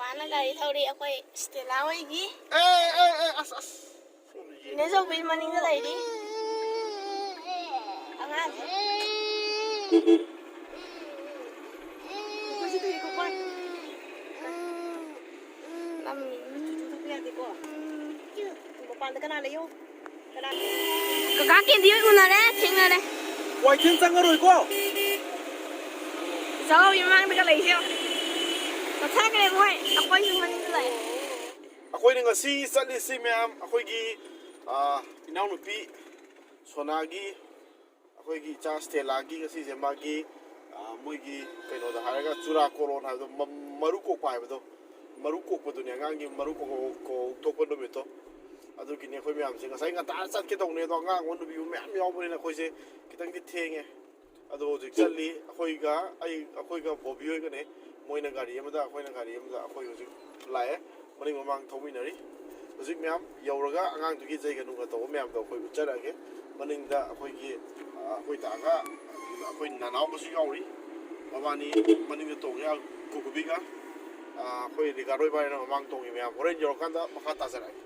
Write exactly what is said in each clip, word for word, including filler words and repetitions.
ꯑꯅ ꯒꯥꯔꯤ ꯊꯧꯔꯤ ꯑꯩꯈꯣꯏ ꯁ꯭ꯇꯦꯂꯥ ꯍꯣꯏꯒꯤ꯫ ꯑꯦ, ꯑꯦ, ꯑꯦ, ꯑꯁ, ꯑꯁ꯫ ꯏꯅꯦꯆꯧꯕꯤ ꯃꯅꯤꯡꯗ ꯂꯩꯔꯤ꯫ ꯑꯉꯥꯡꯁꯦ꯫ ꯅꯝꯃꯤ꯫ ꯃꯄꯥꯟꯗ ꯀꯅꯥ ꯂꯩꯌꯣ? ꯀꯅꯥ? ꯀꯀꯥ ꯀꯦꯟꯗꯤ ꯍꯣꯏ ꯎꯅꯔꯦ, ꯊꯦꯡꯅꯔꯦ꯫ ꯋꯥꯏꯊꯦꯜ ꯆꯪꯉꯔꯣꯏꯀꯣ? ꯖꯥꯎꯒꯤ ꯃꯃꯥꯡꯗꯒ ꯂꯩꯁꯦ ꯌꯦꯡꯉꯣ꯫ ꯄꯣꯊꯥꯈ꯭ꯔꯦ ꯃꯣꯏ, ꯑꯩꯈꯣꯏꯁꯨ ꯃꯅꯤꯡꯗ ꯂꯥꯛꯑꯦ꯫ ꯑꯩꯈꯣꯏꯅ ꯉꯁꯤ ꯆꯠꯂꯤꯁꯤ ꯃꯌꯥꯝ, ꯑꯩꯈꯣꯏꯒꯤ, ꯑꯥ, ꯏꯅꯥꯎꯅꯨꯄꯤ ꯁꯣꯅꯥꯒꯤ, ꯑꯩꯈꯣꯏꯒꯤ ꯏꯆꯥ ꯁ꯭ꯇꯦꯂꯥꯒꯤ ꯉꯁꯤꯁꯦ ꯃꯥꯒꯤ, ꯑꯥ, ꯃꯣꯏꯒꯤ ꯀꯩꯅꯣꯗ ꯍꯥꯏꯔꯒ ꯆꯨꯔꯥꯀꯣꯔꯣꯟ ꯍꯥꯏꯕꯗꯣ, ꯃ-, ꯃꯔꯨ ꯀꯣꯛꯄ ꯍꯥꯏꯕꯗꯣ, ꯃꯔꯨ ꯀꯣꯛꯄꯗꯨꯅꯦ, ꯑꯉꯥꯡꯒꯤ ꯃꯔꯨ ꯀꯣꯛ-, ꯀꯣꯛꯊꯣꯛꯄ ꯅꯨꯃꯤꯠꯇꯣ꯫ ꯑꯗꯨꯒꯤꯅꯦ ꯑꯩꯈꯣꯏ ꯃꯌꯥꯝꯁꯦ ꯉꯁꯥꯏ ꯉꯟꯇꯥ ꯆꯠꯀꯦ ꯇꯧꯕꯅꯦ, ꯑꯗꯣ ꯑꯉꯥꯡ ꯑꯃ ꯅꯨꯄꯤ ꯑꯃ ꯃꯌꯥꯝ ꯌꯥꯎꯕꯅꯤꯅ ꯑꯩꯈꯣꯏꯁꯦ ꯈꯤꯇꯪꯗꯤ ꯊꯦꯡꯉꯦ꯫ ꯑꯗꯣ ꯍꯧꯖꯤꯛ ꯆꯠꯂꯤ꯫ ꯑꯩꯈꯣꯏꯒ, ꯑꯩ, ꯑꯩꯈꯣꯏꯒ ꯕꯣꯕꯤ ꯍꯣꯏꯒꯅꯦ꯫ ꯃꯣꯏꯅ ꯒꯥꯔꯤ ꯑꯃꯗ, ꯑꯩꯈꯣꯏꯅ ꯒꯥꯔꯤ ꯑꯃꯗ꯫ ꯑꯩꯈꯣꯏ ꯍꯧꯖꯤꯛ ꯂꯥꯛꯑꯦ, ꯃꯅꯤꯡ ꯃꯃꯥꯡ ꯊꯧꯃꯤꯟꯅꯔꯤ꯫ ꯍꯧꯖꯤꯛ ꯃꯌꯥꯝ ꯌꯧꯔꯒ ꯑꯉꯥꯡꯗꯨꯒꯤ ꯖꯩꯒ ꯅꯨꯡꯒ ꯇꯧꯕ ꯃꯌꯥꯝꯗꯣ ꯑꯩꯈꯣꯏ ꯎꯠꯆꯔꯛꯑꯒꯦ꯫ ꯃꯅꯤꯡꯗ ꯑꯩꯈꯣꯏꯒꯤ, ꯑ, ꯑꯩꯈꯣꯏ ꯗꯥꯒ ꯑꯩꯈꯣꯏ ꯅꯅꯥꯎꯒꯁꯨ ꯌꯥꯎꯔꯤ꯫ ꯃꯕꯥꯅꯤ ꯃꯅꯤꯡꯗ ꯇꯣꯡꯉꯦ, ꯀꯨꯀꯨꯕꯤꯒ꯫ ꯑ, ꯑꯩꯈꯣꯏ ꯔꯤꯒꯥꯔꯗ ꯍꯣꯏ ꯏꯕꯥꯅꯤꯅ ꯃꯃꯥꯡ ꯇꯣꯡꯉꯤ꯫ ꯃꯌꯥꯝ ꯍꯣꯔꯦꯟ ꯌꯧꯔꯀꯥꯟꯗ ꯃꯈꯥ ꯇꯥꯖꯔꯛꯑꯒꯦ꯫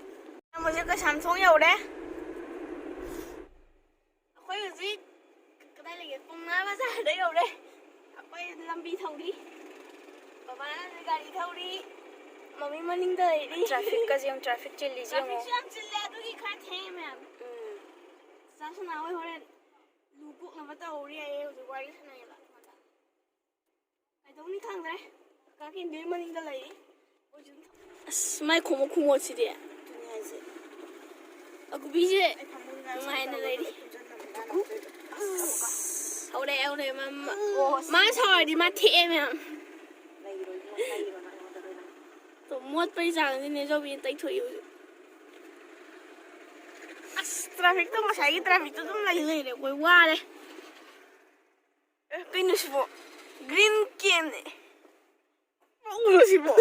ꯍꯧꯖꯤꯛ ꯀꯩꯁꯥꯝꯊꯣꯡ ꯌꯧꯔꯦ꯫ ꯑꯩꯈꯣꯏ ꯍꯧꯖꯤꯛ ꯀꯗꯥꯏ ꯂꯩꯒꯦ? ꯄꯥꯎꯅꯥ ꯕꯖꯥꯔꯗ ꯌꯧꯔꯦ꯫ ꯑꯩꯈꯣꯏ ꯂꯝꯕꯤ ꯊꯧꯔꯤ꯫ ꯕꯕꯥꯅ ꯒꯥꯔꯤ ꯊꯧꯔꯤ꯫ ꯃꯃꯤ ꯃꯅꯤꯡꯗ ꯂꯩꯔꯤ꯫ ꯇ꯭ꯔꯥꯐꯤꯛꯀꯁꯦ ꯌꯦꯡꯉꯨ, ꯇ꯭ꯔꯥꯐꯤꯛ ꯆꯤꯜꯂꯤꯁꯦ ꯌꯦꯡꯉꯨ꯫ ꯇ꯭ꯔꯥꯐꯤꯛꯁꯨ ꯌꯥꯝ ꯆꯤꯜꯂꯦ, ꯑꯗꯨꯒꯤ ꯈꯔ ꯊꯦꯡꯉꯦ ꯃꯌꯥꯝ꯫ ꯎꯝ꯫ ꯆꯥ ꯁꯅꯥ ꯍꯣꯏ ꯍꯣꯔꯦꯟ ꯂꯨ ꯀꯣꯛꯅꯕ ꯇꯧꯍꯧꯔꯤ ꯍꯥꯏꯌꯦ, ꯍꯧꯖꯤꯛ ꯋꯥꯔꯤ ꯁꯥꯟꯅꯩꯌꯦꯕ ꯑꯩꯉꯣꯟꯗ꯫ ꯀꯩꯗꯧꯅꯤ ꯈꯪꯗ꯭ꯔꯦ꯫ ꯀꯥ ꯀꯦꯟꯗ꯭ꯔꯤ ꯃꯅꯤꯡꯗ ꯂꯩꯔꯤ꯫ ꯑꯁ, ꯃꯥꯏ ꯈꯣꯡꯎꯞ ꯈꯨꯃꯣꯠꯁꯤꯗꯤ꯫ ꯑꯗꯨꯅꯦ ꯍꯥꯏꯁꯦ꯫ ꯑꯒꯨꯕꯤꯁꯦ ꯑꯩ ꯐꯃꯨꯡ ꯉꯥꯏ ꯅꯨꯡꯉꯥꯏꯅ ꯂꯩꯔꯤ꯫ ꯇꯨꯀꯨ꯫ ꯑꯁ, ꯍꯧꯔꯦ, ꯍꯧꯔꯦ, ꯃꯥ, ꯃꯥ, ꯑꯣ, ꯃꯥ ꯁꯥꯎꯔꯗꯤ ꯃꯥ ꯊꯦꯛꯑꯦ ꯃꯌꯥꯝ꯫ ꯂꯩꯔꯣꯏ, ꯂꯩꯔꯣꯏ, ꯃꯥ ꯑꯩꯉꯣꯟꯗ ꯂꯣꯏꯅ꯫ ꯇꯣ, ꯃꯣꯠꯄꯒꯤ ꯆꯥꯡꯁꯤꯅꯦ ꯖꯣꯕꯤꯅ ꯇꯩꯊꯣꯛꯏ ꯍꯧꯖꯤꯛ꯫ ꯑꯁ, ꯇ꯭ꯔꯥꯐꯤꯛꯇꯣ, ꯉꯁꯥꯏꯒꯤ ꯇ꯭ꯔꯥꯐꯤꯛꯇꯣ ꯑꯗꯨꯝ ꯂꯩ ꯂꯩꯔꯦ꯫ ꯑꯩꯈꯣꯏ ꯋꯥꯔꯦ꯫ ꯑꯦ, ꯀꯩꯅꯣ ꯁꯤꯕꯣ? ꯒ꯭ꯔꯤꯟ ꯀꯦꯟꯅꯦ꯫ ꯎꯔꯣ ꯁꯤꯕꯣ?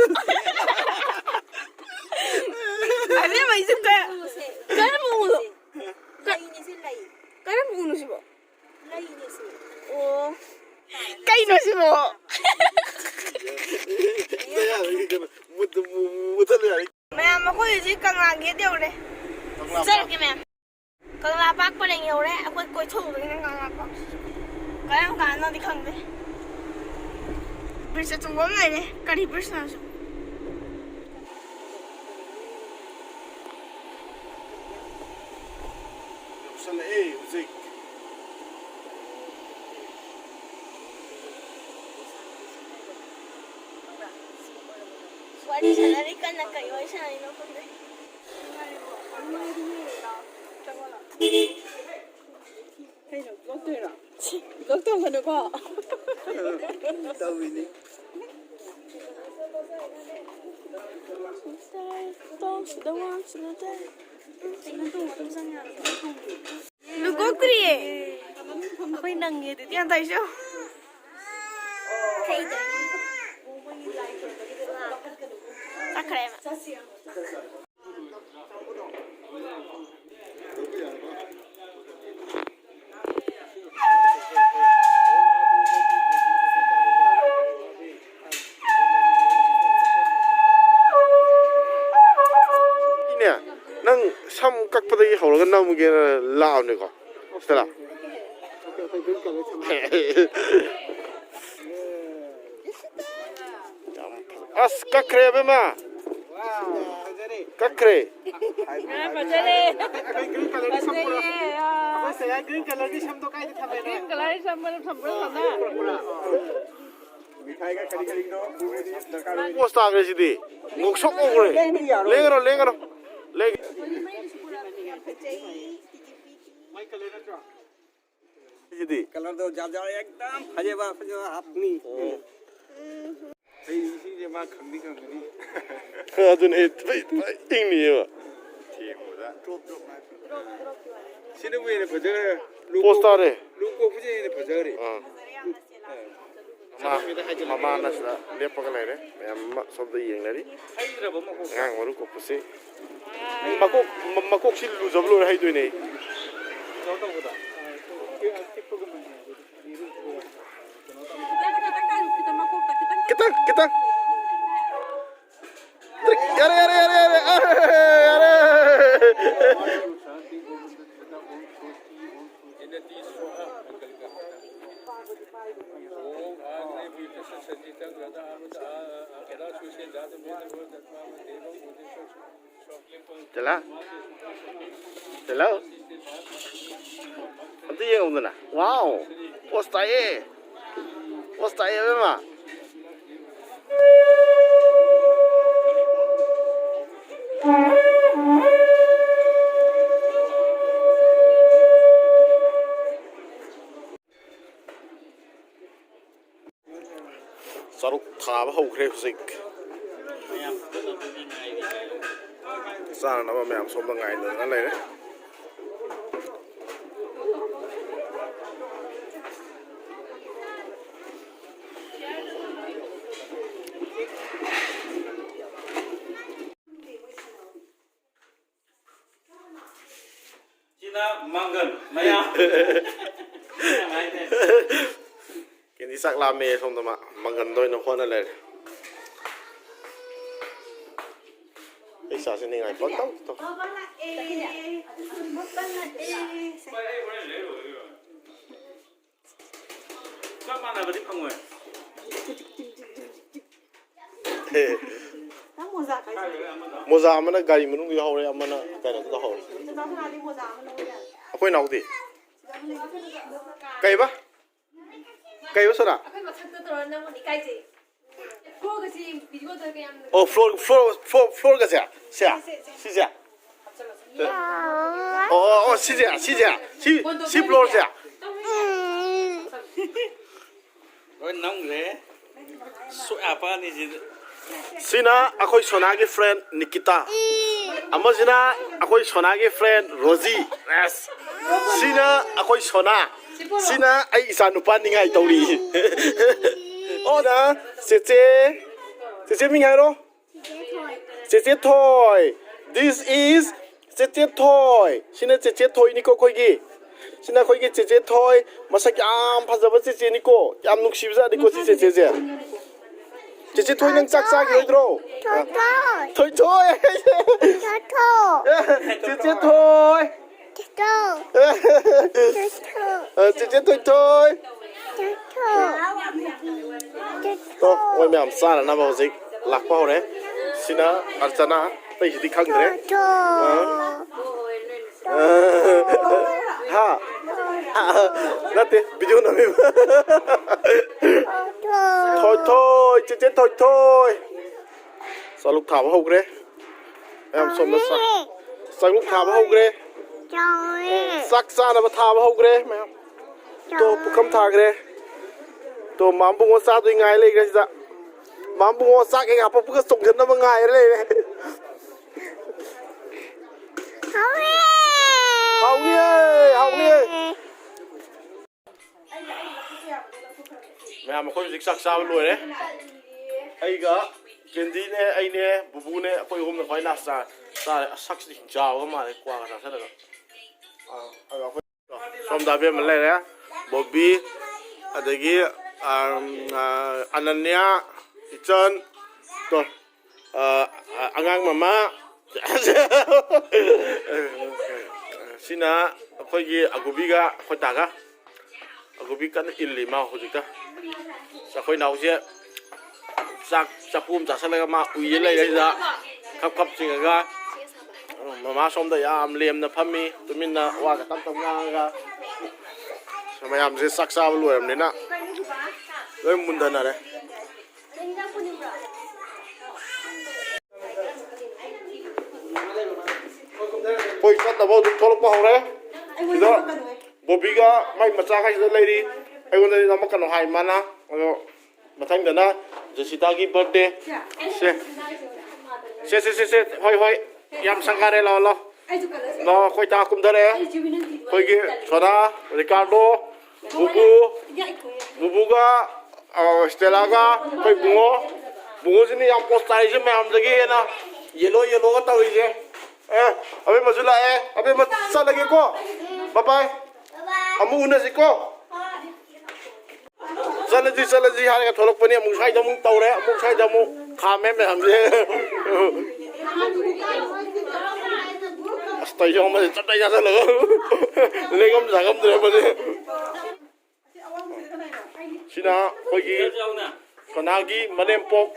ꯑꯁꯦꯡꯕꯩꯁꯨ ꯀ-, ꯀꯔꯝꯕ ꯎꯅꯣ? ꯀ-, ꯂꯩꯅꯦ ꯁꯤ, ꯂꯩ꯫ ꯀꯔꯝꯕ ꯎꯅꯣ ꯁꯤꯕꯣ? ꯂꯩꯅꯦ ꯁꯤ꯫ ꯑꯣ꯫ ꯀꯩꯅꯣ ꯁꯤꯕꯣ? ꯃꯌꯥꯗꯒꯤ ꯀꯩꯅꯣ, ꯃꯨꯊꯠꯂꯨ ꯌꯥꯔꯦ꯫ ꯃꯌꯥꯝ, ꯑꯩꯈꯣꯏ ꯍꯧꯖꯤꯛ ꯀꯪꯂꯥ ꯒꯦꯠ ꯌꯧꯔꯦ꯫ ꯀꯪꯂꯥ ꯆꯠꯂꯒꯦ ꯃꯌꯥꯝ꯫ ꯀꯪꯂꯥ ꯄꯥꯛ ꯄꯔꯦꯡ ꯌꯧꯔꯦ꯫ ꯑꯩꯈꯣꯏ ꯀꯣꯏꯊꯣꯛꯎꯗꯣꯏꯅꯦ ꯀꯪꯂꯥ ꯄꯥꯛ꯫ ꯀꯔꯝ ꯀꯥꯟꯗꯅꯣꯗꯤ ꯈꯪꯗꯦ꯫ ꯕ꯭ꯔꯤꯖ ꯑꯆꯧꯕ ꯑꯃ ꯂꯩꯔꯦ꯫ ꯀꯔꯤ ꯕ꯭ꯔꯤꯖꯅꯣ ꯁꯤꯕꯣ? ꯌꯧꯁꯜꯂꯛꯑꯦ ꯍꯧꯖꯤꯛ꯫ ꯋꯥꯔꯤ ꯁꯥꯟꯅꯔꯤ ꯀꯟꯅ꯫ ꯀꯩ ꯋꯥꯔꯤ ꯁꯥꯟꯅꯔꯤꯅꯣ ꯈꯪꯗꯦ꯫ ꯀꯩꯅꯣ, ꯕ꯭ꯂꯣꯛ ꯇꯧꯔꯤꯔꯣ? ꯕ꯭ꯂꯣꯛ ꯇꯧꯒꯅꯨꯀꯣ꯫ ꯇꯧꯔꯤꯅꯤ꯫ ꯇꯣꯡꯁꯤꯗ ꯋꯥꯡꯁꯤꯗ ꯇꯥꯏ꯫ ꯀꯩꯅꯣ ꯇꯣꯡꯉ ꯑꯗꯨꯝ ꯆꯪ ꯌꯥꯕ꯭ꯔꯣ? ꯂꯨꯀꯣꯛꯇ꯭ꯔꯤꯌꯦ꯫ ꯑꯩꯈꯣꯏ ꯅꯪꯉꯦ ꯑꯗꯨꯗꯤ꯫ ꯒ꯭ꯌꯥꯟ ꯇꯥꯏꯁꯨ꯫ ꯆꯠꯈ꯭ꯔꯦꯕ꯫ ꯏꯅꯦ, ꯅꯪ ꯁꯝ ꯀꯛꯄꯗꯒꯤ ꯍꯧꯔꯒ ꯅꯝꯒꯦꯅ ꯂꯥꯛꯑꯕꯅꯤꯀꯣ, ꯁꯤꯗ ꯂꯥꯛ꯫ ꯌꯥꯝ ꯐꯖ-, ꯑꯁ, ꯀꯛꯈ꯭ꯔꯦ, ꯑꯕꯦꯝꯃ꯫ ꯀꯛꯈ꯭ꯔꯦ꯫ ꯐꯖꯔꯦ꯫ ꯑꯩꯈꯣꯏ green colourꯒꯤ ꯁꯝ ꯄꯨꯔꯛ-, ꯐꯖꯩꯌꯦ, ꯑꯥ꯫ ꯑꯩꯈꯣꯏ ꯁꯌꯥ green colourꯒꯤ ꯁꯝꯗꯣ ꯀꯥꯏꯗ ꯊꯝꯃꯦꯅꯣ? Green colour ꯁꯝ ꯑꯃ ꯊꯝꯕ꯭ꯔꯥ ꯊꯝꯕ꯭ꯔꯥ? ꯄꯣꯁ ꯇꯥꯈ꯭ꯔꯦ ꯁꯤꯗꯤ꯫ ꯉꯧꯁꯣꯛ ꯉꯧꯈ꯭ꯔꯦ꯫ ꯂꯦꯡꯒꯅꯣ, ꯂꯦꯡꯒꯅꯣ꯫ ꯂꯦꯡ-, ꯁꯤꯗꯤ꯫ Colourꯗꯣ ꯖꯥꯠ ꯖꯥꯠ ꯑꯦꯛꯗꯝ ꯐꯖꯕ, ꯐꯖꯕ ꯍꯥꯞꯄꯅꯤ꯫ ꯑꯣ꯫ ꯑꯩ ꯏꯁꯤꯡꯁꯦ ꯃꯥ ꯈꯪꯗꯤ ꯈꯪꯒꯅꯤ꯫ ꯑꯗꯨꯅꯦ, ꯐꯩ, ꯐꯩ, ꯏꯪꯅꯤꯌꯦꯕ꯫ ꯊꯦꯡꯕꯗ꯫ ꯁꯤꯅꯕꯨ ꯍꯦꯟꯅ ꯐꯖꯈ꯭ꯔꯦ꯫ ꯄꯣꯁ ꯇꯥꯔꯦ꯫ ꯂꯨ ꯀꯣꯛꯄꯁꯤꯅ ꯍꯦꯟꯅ ꯐꯖꯈ꯭ꯔꯦ꯫ ꯑꯥ꯫ ꯑꯥ꯫ ꯃꯃꯥ-, ꯃꯃꯥꯅ ꯁꯤꯗ ꯂꯦꯞꯄꯒ ꯂꯩꯔꯦ꯫ ꯃꯌꯥꯝ ꯑꯃ ꯁꯣꯝꯗ ꯌꯦꯡꯅꯔꯤ꯫ ꯑꯉꯥꯡ ꯃꯔꯨ ꯀꯣꯛꯄꯁꯤ꯫ ꯃꯀꯣꯛ, ꯃ-, ꯃꯀꯣꯛꯁꯤ ꯂꯨꯖꯕ ꯂꯣꯏꯔ ꯍꯩꯗꯣꯏꯅꯦ꯫ ꯈꯤꯇꯪ, ꯈꯤꯇꯪ꯫ ꯆꯦꯂꯥ, ꯆꯦꯂꯥ, ꯑꯝꯇ ꯌꯦꯡꯉꯧꯗꯅ꯫ ꯋꯥꯎ! ꯄꯣꯁ ꯇꯥꯏꯌꯦ! ꯄꯣꯁ ꯇꯥꯏꯌꯦ, ꯑꯕꯦꯝꯃ! ꯆꯔꯨꯛ ꯊꯥꯕ ꯍꯧꯈ꯭ꯔꯦ ꯍꯧꯖꯤꯛ꯫ ꯆꯥꯅꯅꯕ ꯃꯌꯥꯝ ꯁꯣꯝꯗ ꯉꯥꯏꯅꯗꯅ ꯂꯩꯔꯦ꯫ ꯁꯤꯅ ꯃꯪꯒꯟ ꯃꯌꯥꯝ꯫ ꯀꯦꯟꯗꯤ ꯆꯥꯛ ꯂꯥꯝꯃꯦ ꯁꯣꯝꯗ ꯃꯥ ꯃꯪꯒꯟꯗ ꯑꯣꯏꯅ ꯍꯣꯠꯅ ꯂꯩꯔꯦ꯫ ꯑꯩ ꯆꯥꯁꯤ ꯅꯤꯡꯉꯥꯏ ꯄꯪꯇꯧ ꯇꯧ꯫ ꯕꯕꯥ ꯂꯥꯛꯑꯦ꯫ ꯕꯕꯥ ꯂꯥꯛꯑꯦ꯫ ꯆꯞ ꯃꯥꯟꯅꯕꯗꯤ ꯐꯪꯉꯣꯏ꯫ ꯅꯪ ꯃꯣꯖꯥ ꯀꯥꯏ ꯆꯠꯂꯤ? ꯃꯣꯖꯥ ꯑꯃꯅ ꯒꯥꯔꯤ ꯃꯅꯨꯡꯗ ꯌꯥꯎꯍꯧꯔꯦ, ꯑꯃꯅ ꯀꯩꯅꯣꯗ ꯇꯧꯍꯧꯔꯦ꯫ ꯆꯦꯆꯥ ꯁꯅꯥꯗꯤ ꯃꯣꯖꯥ ꯑꯃ ꯂꯧꯕ ꯌꯥꯏ꯫ ꯑꯩꯈꯣꯏ ꯅꯥꯎꯗꯤ? ꯁꯤꯗ ꯑꯃ ꯂꯩ꯫ ꯀꯩꯕ? ꯀꯩꯕ ꯁꯣꯅꯥ? ꯑꯩꯈꯣꯏ ꯃꯊꯛꯇ ꯇꯧꯔ ꯅꯪꯉꯣꯟꯗ ꯏꯀꯥꯏꯖꯩ꯫ ꯐ꯭ꯂꯣꯔꯒꯁꯦ ꯌꯦꯡ-, ꯚꯤꯗꯤꯑꯣꯗ ꯀꯌꯥꯝ ꯑꯣ, ꯐ꯭ꯂꯣꯔ, ꯐ꯭ꯂꯣꯔ, ꯐ꯭ꯂꯣꯔ, ꯐ꯭ꯂꯣꯔꯒꯁꯦ? ꯁꯦ? ꯁꯦ, ꯁꯦ, ꯁꯦ꯫ ꯁꯤꯁꯦ? ꯑꯣ, ꯑꯣ, ꯑꯣ, ꯁꯤꯁꯦ, ꯁꯤꯁꯦ? ꯁꯤ, ꯁꯤ ꯐ꯭ꯂꯣꯔꯁꯦ? ꯂꯣꯏ ꯅꯝꯈ꯭ꯔꯦ꯫ ꯁꯣꯌꯥꯄꯥꯅꯤꯁꯤꯗ꯫ ꯁꯤꯅ ꯑꯩꯈꯣꯏ ꯁꯣꯅꯥꯒꯤ ꯐ꯭ꯔꯦꯟ ꯅꯤꯀꯤꯇꯥ꯫ ꯑꯃꯁꯤꯅ ꯑꯩꯈꯣꯏ ꯁꯣꯅꯥꯒꯤ ꯐ꯭ꯔꯦꯟ ꯔꯣꯖꯤ꯫ ꯑꯦꯁ꯫ ꯁꯤꯅ ꯑꯩꯈꯣꯏ ꯁꯣꯅꯥ꯫ ꯁꯤꯅ ꯑꯩ ꯏꯆꯥ ꯅꯨꯄꯥ ꯅꯤꯡꯉꯥꯏ ꯇꯧꯔꯤ꯫ ꯑꯣꯅ ꯆꯦꯆꯦ, ꯆꯦꯆꯦ ꯃꯤꯡ ꯍꯥꯏꯔꯣ꯫ ꯆꯦꯆꯦ ꯊꯣꯏ꯫ This is ꯆꯦꯆꯦ ꯊꯣꯏ꯫ ꯁꯤꯅ ꯆꯦꯆꯦ ꯊꯣꯏꯅꯤꯀꯣ ꯑꯩꯈꯣꯏꯒꯤ꯫ ꯁꯤꯅ ꯑꯩꯈꯣꯏꯒꯤ ꯆꯦꯆꯦ ꯊꯣꯏ꯫ ꯃꯁꯛ ꯌꯥꯝ ꯐꯖꯕ ꯆꯦꯆꯦꯅꯤꯀꯣ꯫ ꯌꯥꯝ ꯅꯨꯡꯁꯤꯕꯖꯥꯠꯅꯤꯀꯣ ꯁꯤ ꯆꯦꯆꯦꯁꯦ꯫ ꯆꯦꯆꯦ ꯊꯣꯏ, ꯅꯪ ꯆꯥꯛ ꯆꯥꯈꯤꯔꯣꯏꯗ꯭ꯔꯣ? ꯊꯣꯏ ꯊꯣꯏ꯫ ꯊꯣꯏ ꯊꯣꯏ꯫ ꯊꯣꯏ ꯊꯣꯏ꯫ ꯆꯦꯆꯦ ꯊꯣꯏ꯫ ꯊꯣꯏ ꯊꯣꯏ꯫ ꯑ, ꯆꯦꯆꯦ ꯊꯣꯏ ꯊꯣꯏ꯫ ꯊꯣꯏ ꯊꯣꯏ꯫ ꯇꯣ, ꯃꯣꯏ ꯃꯌꯥꯝ ꯆꯥꯅꯅꯕ ꯍꯧꯖꯤꯛ ꯂꯥꯛꯄ ꯍꯧꯔꯦ꯫ ꯁꯤꯅ ꯑꯔꯆꯅꯥ, ꯑꯇꯩꯁꯤꯗꯤ ꯈꯪꯗ꯭ꯔꯦ꯫ ꯑ? ꯍꯥ? ꯅꯠꯇꯦ, ꯚꯤꯗꯤꯑꯣ ꯅꯝꯃꯤꯕ꯫ ꯊꯣꯏꯊꯣꯏ, ꯆꯦꯆꯦ ꯊꯣꯏꯊꯣꯏ꯫ ꯆꯥꯂꯨꯛ ꯊꯥꯕ ꯍꯧꯈ꯭ꯔꯦ꯫ ꯃꯌꯥꯝ ꯁꯣꯝꯗ ꯆꯥꯛ, ꯆꯥꯛꯂꯨꯛ ꯊꯥꯕ ꯍꯧꯈ꯭ꯔꯦ꯫ ꯆꯥꯛ ꯆꯥꯅꯕ ꯊꯥꯕ ꯍꯧꯈ꯭ꯔꯦ ꯃꯌꯥꯝ꯫ ꯇꯣ, ꯄꯨꯈꯝ ꯊꯥꯈ꯭ꯔꯦ꯫ ꯇꯣ, ꯃꯥꯝꯕꯨꯡꯉꯣ ꯆꯥꯗꯣꯏ ꯉꯥꯏ ꯂꯩꯈ꯭ꯔꯦ ꯁꯤꯗ꯫ ꯃꯥꯝꯕꯨꯡꯉꯣ ꯆꯥꯛ ꯍꯦꯛ ꯍꯥꯞꯄꯛꯄꯒ ꯆꯣꯡꯁꯤꯟꯅꯕ ꯉꯥꯏꯔ ꯂꯩꯔꯦ꯫ ꯍꯥꯎꯅꯤꯌꯦ, ꯍꯥꯎꯅꯤꯌꯦ꯫ ꯃꯌꯥꯝ, ꯑꯩꯈꯣꯏ ꯍꯧꯖꯤꯛ ꯆꯥꯛ ꯆꯥꯕ ꯂꯣꯏꯔꯦ꯫ ꯑꯩꯒ ꯀꯦꯟꯗꯤꯅꯦ, ꯑꯩꯅꯦ, ꯕꯨꯕꯨꯅꯦ, ꯑꯩꯈꯣꯏ ꯑꯍꯨꯝꯅ ꯈ꯭ꯋꯥꯏ ꯂꯥꯁ ꯆꯥꯔꯦ꯫ ꯆꯥꯔꯦ꯫ ꯑꯁ, ꯁꯛꯁꯤꯗꯤ ꯍꯤꯡꯆꯥꯕꯒ ꯃꯥꯜꯂꯦ, ꯀ꯭ꯋꯥꯒ ꯆꯥꯁꯤꯜꯂꯒ꯫ ꯑꯥ, ꯑꯗꯣ ꯑꯩꯈꯣꯏ ꯁꯣꯝꯗ ꯑꯕꯦꯝꯃ ꯂꯩꯔꯦ, ꯕꯣꯕꯤ, ꯑꯗꯒꯤ, ꯑꯝ, ꯑ, ꯑꯅꯟꯌꯥ, ꯏꯆꯟ, ꯇꯣ, ꯑ, ꯑ, ꯑꯉꯥꯡ ꯃꯃꯥ꯫ ꯁꯤꯅ ꯑꯩꯈꯣꯏꯒꯤ ꯑꯒꯨꯕꯤꯒ ꯑꯩꯈꯣꯏ ꯇꯥꯒ꯫ ꯑꯒꯨꯕꯤ ꯀꯟꯅ ꯏꯜꯂꯤ ꯃꯥ ꯍꯧꯖꯤꯛꯇ꯫ ꯑꯩꯈꯣꯏ ꯅꯥꯎꯁꯦ ꯆꯥꯛ ꯆꯐꯨ ꯑꯃ ꯆꯥꯁꯤꯜꯂꯒ ꯃꯥ ꯎꯏꯔ ꯂꯩꯔꯦ ꯁꯤꯗ꯫ ꯈꯞ ꯈꯞ ꯆꯤꯡꯉꯒ꯫ ꯃꯃꯥ ꯁꯣꯝꯗ ꯌꯥꯝ ꯂꯦꯝꯅ ꯐꯝꯃꯤ, ꯇꯨꯃꯤꯟꯅ ꯋꯥꯒ ꯇꯞ ꯇꯞ ꯉꯥꯡꯉꯒ꯫ ꯃꯌꯥꯝꯁꯦ ꯆꯥꯛ ꯆꯥꯕ ꯂꯣꯏꯔꯕꯅꯤꯅ ꯂꯣꯏ ꯃꯨꯟꯊꯅꯔꯦ꯫ ꯑꯩꯈꯣꯏ ꯆꯠꯅꯕ ꯍꯧꯖꯤꯛ ꯊꯣꯛꯂꯛꯄ ꯍꯧꯔꯦ꯫ ꯁꯤꯗ ꯕꯣꯕꯤꯒ ꯃꯥꯏ ꯃꯆꯥꯈꯩꯁꯤꯗ ꯂꯩꯔꯤ꯫ ꯑꯩꯉꯣꯟꯗꯗꯤ ꯅꯝꯃꯛꯀꯅꯣ ꯍꯥꯏ ꯃꯥꯅ꯫ ꯑꯗꯣ ꯃꯊꯪꯗꯅ ꯖꯦꯁꯤꯇꯥꯒꯤ ꯕꯥꯔꯗꯦ꯫ ꯁꯦ꯫ ꯁꯦ, ꯁꯦ, ꯁꯦ, ꯁꯦ꯫ ꯍꯣꯏ, ꯍꯣꯏ꯫ ꯌꯥꯝ ꯁꯪꯒꯥꯔꯦ, ꯂꯥꯛꯑꯣ, ꯂꯥꯛꯑꯣ꯫ ꯂꯥꯛꯑꯣ, ꯑꯩꯈꯣꯏ ꯇꯥ ꯀꯨꯝꯊꯔꯛꯑꯦ꯫ ꯑꯩꯈꯣꯏꯒꯤ ꯁꯣꯅꯥ, ꯔꯤꯀꯥꯔꯗꯣ, ꯕꯨꯕꯨ, ꯕꯨꯕꯨꯒ, ꯑ, ꯏꯁꯇꯦꯂꯥꯒ, ꯑꯩꯈꯣꯏ ꯕꯨꯡꯉꯣ꯫ ꯕꯨꯡꯉꯣꯁꯤꯅ ꯌꯥꯝ ꯄꯣꯁ ꯇꯥꯔꯤꯁꯦ ꯃꯌꯥꯝꯗꯒꯤ ꯍꯦꯟꯅ꯫ ꯌꯦꯜꯂꯣ, ꯌꯦꯜꯂꯣꯒ ꯇꯧꯔꯤꯁꯦ꯫ ꯑꯦ, ꯑꯕꯦꯝꯃꯁꯨ ꯂꯥꯛꯑꯦ꯫ ꯑꯕꯦꯝꯃ, ꯆꯠꯂꯒꯦꯀꯣ꯫ ꯕꯥꯏ ꯕꯥꯏ꯫ ꯑꯃꯨꯛ ꯎꯅꯁꯤꯀꯣ꯫ ꯆꯠꯂꯁꯤ, ꯆꯠꯂꯁꯤ ꯍꯥꯏꯔꯒ ꯊꯣꯛꯂꯛꯄꯅꯤ꯫ ꯑꯃꯨꯛ ꯁ꯭ꯋꯥꯏꯗ ꯑꯃꯨꯛ ꯇꯧꯔꯦ, ꯑꯃꯨꯛ ꯁ꯭ꯋꯥꯏꯗ ꯑꯃꯨꯛ ꯈꯥꯝꯃꯦ ꯃꯌꯥꯝꯁꯦ꯫ ꯑꯁ, ꯇꯧꯏꯁꯦ ꯌꯦꯡꯉꯣ, ꯃꯁꯤ ꯆꯞ ꯆꯥꯏ ꯆꯥꯁꯤꯜꯂꯒ ꯂꯦꯡꯉꯝ ꯆꯥꯉꯝꯗ꯭ꯔꯦ ꯃꯁꯤ꯫ ꯁꯤꯅ ꯑꯩꯈꯣꯏꯒꯤ ꯁꯣꯅꯥꯒꯤ ꯃꯅꯦꯝꯄꯣꯛ꯫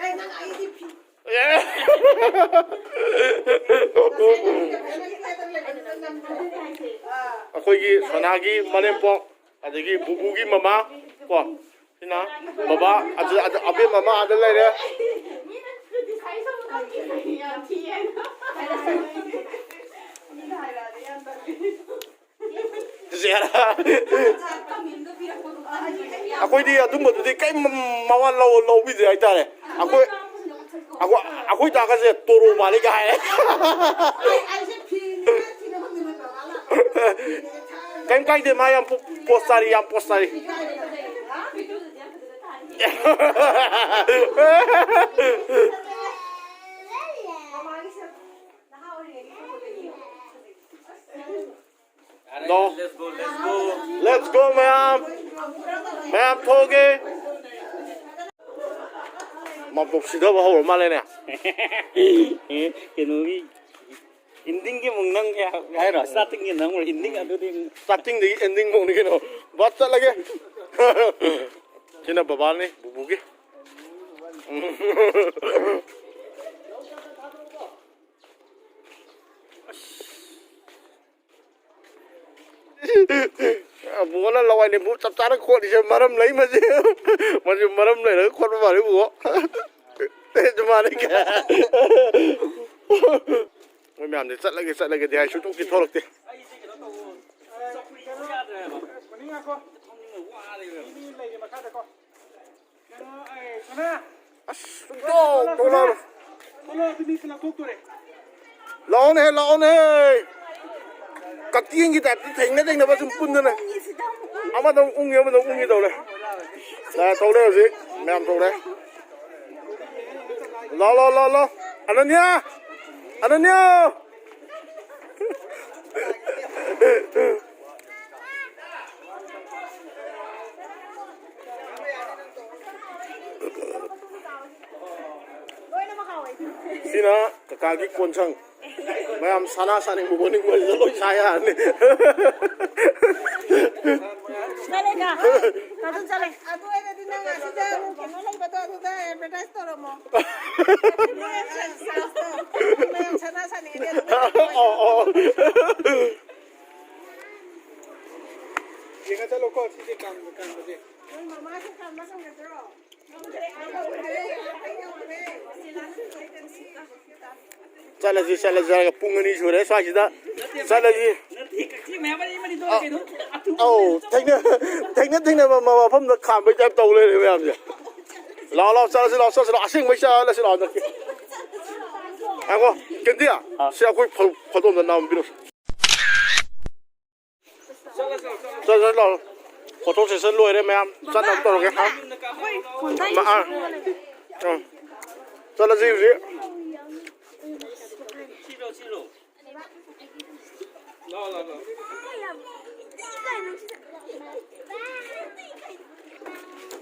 ꯑꯩꯈꯣꯏꯒꯤ ꯁꯣꯅꯥꯒꯤ ꯃꯅꯦꯝꯄꯣꯛ, ꯑꯗꯒꯤ ꯕꯨꯕꯨꯒꯤ ꯃꯃꯥ ꯀꯣ꯫ ꯁꯤꯅ ꯕꯕꯥ, ꯑꯗꯨ, ꯑꯗꯨ, ꯑꯕꯦꯝ ꯃꯃꯥ ꯑꯥꯗ ꯂꯩꯔꯦ꯫ ꯆꯦꯔꯥ꯫ ꯑꯩꯈꯣꯏꯗꯤ ꯑꯗꯨꯝꯕꯗꯨꯗꯤ ꯀꯩꯝ ꯃꯋꯥ ꯂꯧ-, ꯂꯧꯕꯤꯗꯦ ꯍꯥꯏꯇꯥꯔꯦ꯫ ꯑꯩꯈꯣꯏ, ꯑꯩꯈꯣꯏ, ꯑꯩꯈꯣꯏ ꯗꯥꯒꯁꯦ ꯇꯣꯔꯣ ꯃꯥꯜꯂꯤ ꯀꯥꯏ ꯍꯥꯏꯔꯦ꯫ ꯀꯩꯝ ꯀꯥꯏꯗꯦ, ꯃꯥ ꯌꯥꯝ ꯄꯣ-, ꯄꯣꯁ ꯇꯥꯔꯤ, ꯌꯥꯝ ꯄꯣꯁ ꯇꯥꯔꯤ꯫ ꯅꯣ꯫ Let's go, ꯃꯌꯥꯝ꯫ ꯃꯌꯥꯝ ꯊꯣꯛꯑꯒꯦ꯫ ꯃꯥꯄꯣꯞ ꯁꯤꯊꯕ ꯍꯧꯔ ꯃꯥꯜꯂꯦꯅꯦ꯫ ꯀꯩꯅꯣꯒꯤ endingꯒꯤ ꯑꯃꯨꯛ ꯅꯪ ꯍꯥꯏꯔꯣ? Startingꯒꯤ ꯅꯪ ꯑꯃꯨꯛ ending ꯑꯗꯨꯗꯤ꯫ Startingꯗꯒꯤ ending ꯐꯥꯎꯅꯤ ꯀꯩꯅꯣ꯫ ꯕꯥ ꯆꯠꯂꯒꯦ꯫ ꯁꯤꯅ ꯕꯕꯥꯅꯤ, ꯕꯨꯕꯨꯒꯤ꯫ ꯑꯕꯨꯡꯉꯣꯅ ꯂꯋꯥꯏ ꯂꯦꯝꯕꯨ ꯆꯞ ꯆꯥꯅ ꯈꯣꯠꯂꯤꯁꯦ ꯃꯔꯝ ꯂꯩ ꯃꯁꯤ꯫ ꯃꯁꯤ ꯃꯔꯝ ꯂꯩꯔꯒ ꯈꯣꯠꯄ ꯃꯥꯜꯂꯤ ꯏꯕꯨꯡꯉꯣ꯫ ꯑꯦ, ꯑꯗꯨꯃꯥꯏꯅ ꯀꯌꯥ-, ꯃꯣꯏ ꯃꯌꯥꯝꯗꯤ ꯆꯠꯂꯒꯦ, ꯆꯠꯂꯒꯦꯗꯤ ꯍꯥꯏ, ꯁꯨꯡꯊꯣꯛꯇꯤ ꯊꯣꯛꯂꯛꯇꯦ꯫ ꯃꯅꯤꯡ ꯉꯥꯏꯈꯣ꯫ ꯃꯤ ꯂꯩꯔꯦ ꯃꯈꯥꯗꯀꯣ꯫ ꯑꯁ, ꯁꯨꯡꯇꯣꯛ ꯊꯣꯛꯂꯛꯑꯔꯣꯏ꯫ ꯂꯥꯛꯑꯣꯅꯦꯍꯦ, ꯂꯥꯛꯑꯣꯅꯦꯍꯦ꯫ ꯀꯛꯆꯦꯡꯒꯤ ꯇꯥꯏꯞꯇ ꯊꯦꯡꯅ ꯊꯦꯡꯅꯕ ꯁꯨꯝ ꯄꯨꯟꯗꯅ꯫ ꯑꯃꯗ ꯑꯃꯨꯛ ꯎꯪꯉꯤ, ꯑꯃꯗ ꯑꯃꯨꯛ ꯎꯪꯉꯤ ꯇꯧꯔꯦ꯫ ꯂꯥꯛꯑꯦ, ꯊꯣꯛꯂꯛꯑꯦ ꯍꯧꯖꯤꯛ꯫ ꯃꯌꯥꯝ ꯊꯣꯛꯂꯛꯑꯦ꯫ ꯂꯥꯛꯑꯣ, ꯂꯥꯛꯑꯣ, ꯂꯥꯛꯑꯣ, ꯂꯥꯛꯑꯣ꯫ ꯑꯅꯟꯌꯥ! ꯑꯅꯟꯌꯥ! ꯁꯤꯅ ꯀꯀꯥꯒꯤ ꯀꯣꯟꯁꯪ꯫ ꯃꯌꯥꯝ ꯁꯥꯟꯅ ꯁꯥꯅꯤꯡꯕ ꯈꯣꯠꯅꯤꯡꯕꯁꯤꯗ ꯂꯣꯏ ꯁꯥ ꯌꯥꯔꯅꯤ꯫ ꯆꯠꯂꯦ ꯀꯥ꯫ ꯑꯗꯨ ꯆꯠꯂꯦ꯫ ꯑꯗꯨ ꯑꯣꯏꯔꯗꯤ ꯅꯪ ꯑꯁꯤꯗ ꯀꯩꯅꯣ ꯂꯩꯕꯗꯣ ꯑꯗꯨ ꯆꯠꯂꯁꯤ, ꯆꯠꯂꯁꯤ ꯍꯥꯏꯔꯒ ꯄꯨꯡ ꯑꯅꯤ ꯁꯨꯔꯦ ꯁ꯭ꯋꯥꯏꯁꯤꯗ꯫ ꯆꯠꯂꯁꯤ꯫ ꯑꯧ, ꯊꯦꯡꯅ, ꯊꯦꯡꯅ ꯊꯦꯡꯅꯕ ꯃꯐꯝꯗ ꯈꯥꯝꯕꯩ ꯇꯥꯏꯞ ꯇꯧ ꯂꯩꯔꯦ ꯃꯌꯥꯝꯁꯦ꯫ ꯂꯥꯛꯑꯣ, ꯂꯥꯛꯑꯣ, ꯆꯠꯂꯁꯤ, ꯂꯥꯛꯑꯣ, ꯆꯠꯂꯁꯤ, ꯂꯥꯛꯑꯣ, ꯑꯁꯦꯡꯕꯩ ꯆꯠꯂꯁꯤ, ꯂꯥꯛꯑꯣ, ꯍꯟꯗꯛꯇꯤ꯫ ꯉꯥꯏꯈꯣ, ꯀꯦꯟꯗꯤ, ꯁꯤ ꯑꯩꯈꯣꯏ ꯐꯣ-, ꯐꯣꯇꯣ ꯑꯝꯇ ꯅꯝꯕꯤꯔꯣ꯫ ꯆꯠ, ꯆꯠ, ꯂꯥꯛꯑꯣ꯫ ꯐꯣꯇꯣ ꯁꯦꯁꯟ ꯂꯣꯏꯔꯦ ꯃꯌꯥꯝ꯫ ꯆꯠꯅꯕ ꯇꯧꯔꯒꯦ꯫ ꯍꯥ? ꯑꯥ꯫ ꯑꯥ꯫ ꯆꯠꯂꯁꯤ ꯍꯧꯖꯤꯛ꯫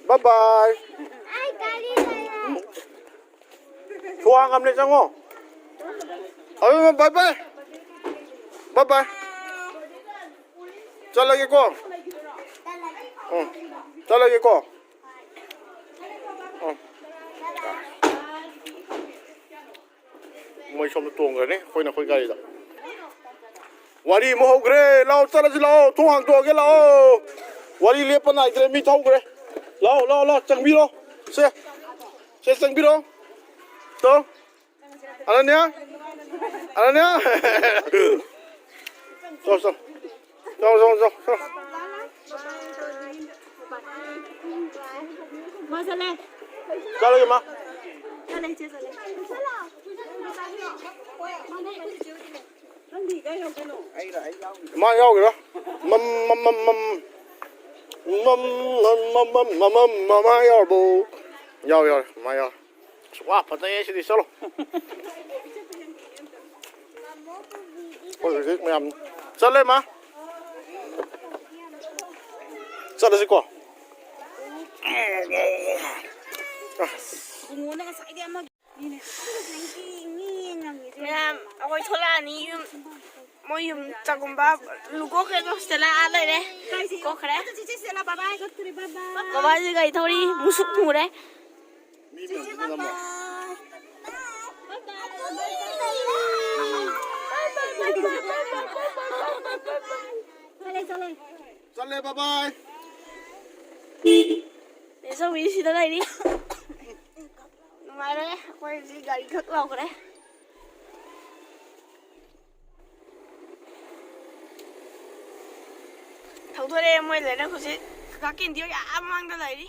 ꯕꯥꯏ ꯕꯥꯏ꯫ ꯊꯣꯡ ꯍꯥꯡꯉꯝꯅꯦ, ꯆꯪꯉꯣ꯫ ꯑꯗꯨ ꯕꯥꯏ ꯕꯥꯏ꯫ ꯕꯥꯏ ꯕꯥꯏ꯫ ꯆꯠꯂꯒꯦꯀꯣ꯫ ꯎꯝ꯫ ꯆꯠꯂꯒꯦꯀꯣ꯫ ꯎꯝ꯫ ꯃꯣꯏ ꯁꯣꯝꯗ ꯇꯣꯡꯈ꯭ꯔꯅꯤ, ꯑꯩꯈꯣꯏꯅ ꯑꯩꯈꯣꯏ ꯒꯥꯔꯤꯗ꯫ ꯋꯥꯔꯤ ꯑꯃꯨꯛ ꯍꯧꯈ꯭ꯔꯦ꯫ ꯂꯥꯛꯑꯣ, ꯆꯠꯂꯁꯤ ꯂꯥꯛꯑꯣ, ꯊꯣꯡ ꯍꯥꯡꯗꯣꯛꯑꯒꯦ ꯂꯥꯛꯑꯣ꯫ ꯋꯥꯔꯤ ꯂꯦꯞꯄ ꯅꯥꯏꯗ꯭ꯔꯦ, ꯃꯤ ꯊꯧꯈ꯭ꯔꯦ꯫ ꯂꯥꯛꯑꯣ, ꯂꯥꯛꯑꯣ, ꯂꯥꯛꯑꯣ, ꯆꯪꯕꯤꯔꯣ꯫ ꯁꯦ, ꯁꯦ, ꯆꯪꯕꯤꯔꯣ꯫ ꯇꯣ꯫ ꯑꯅꯟꯌꯥ? ꯑꯅꯟꯌꯥ? ꯆꯣ, ꯆꯣ꯫ ꯆꯣ, ꯆꯣ, ꯆꯣ, ꯆꯣ꯫ ꯃꯥ ꯆꯠꯂꯦ꯫ ꯆꯠꯂꯒꯦ, ꯃꯥ꯫ ꯆꯠꯂꯦ, ꯏꯆꯦ ꯆꯠꯂꯦ꯫ ꯅꯪꯗꯤ ꯀꯥꯏ ꯌꯧꯗꯣꯏꯅꯣ? ꯃꯥ ꯌꯥꯎꯒꯦꯔꯣ? ꯃꯝ, ꯃꯝ, ꯃꯝ, ꯃꯝ꯫ ꯃꯝ, ꯃꯝ, ꯃꯝ, ꯃꯝ, ꯃꯝ, ꯃꯃꯥ ꯌꯥꯎꯔꯕꯣ? ꯌꯥꯎꯔꯦ, ꯌꯥꯎꯔꯦ, ꯃꯃꯥ ꯌꯥꯎꯔꯦ꯫ ꯑꯁ, ꯋꯥ ꯐꯖꯩꯌꯦ ꯁꯤꯗꯤ, ꯆꯠꯂꯣ꯫ ꯑꯩꯈꯣꯏ ꯍꯧꯖꯤꯛ ꯃꯌꯥꯝ ꯆꯠꯂꯦ, ꯃꯥ꯫ ꯆꯠꯂꯁꯤꯀꯣ꯫ ꯃꯌꯥꯝ, ꯑꯩꯈꯣꯏ ꯊꯣꯛꯂꯛꯑꯅꯤ ꯌꯨꯝ꯫ ꯃꯣꯏ ꯌꯨꯝ ꯆꯥꯛꯒꯨꯝꯕ ꯂꯨꯀꯣꯛꯈ꯭ꯔꯦ, ꯁ꯭ꯇꯦꯂꯥ ꯑꯥ ꯂꯩꯔꯦ꯫ ꯀꯣꯛꯈ꯭ꯔꯦ꯫ ꯕꯕꯥꯁꯦ ꯒꯥꯔꯤ ꯊꯧꯔꯤ, ꯃꯨꯁꯨꯛ ꯃꯨꯔꯦ꯫ ꯆꯠꯂꯦ, ꯕꯥꯏ ꯕꯥꯏ꯫ ꯅꯦꯆꯧꯕꯤ ꯁꯤꯗ ꯂꯩꯔꯤ꯫ ꯅꯨꯡꯉꯥꯏꯔꯦ, ꯑꯩꯈꯣꯏ ꯍꯧꯖꯤꯛ ꯒꯥꯔꯤ ꯈꯛ ꯂꯧꯈ꯭ꯔꯦ꯫ ꯊꯧꯗꯣꯔꯛꯑꯦ ꯃꯣꯏ ꯂꯩꯔꯛ ꯍꯧꯖꯤꯛ꯫ ꯀꯀꯥ ꯀꯦꯟꯗꯤ ꯍꯣꯏ ꯑꯥ ꯃꯃꯥꯡꯗ ꯂꯩꯔꯤ꯫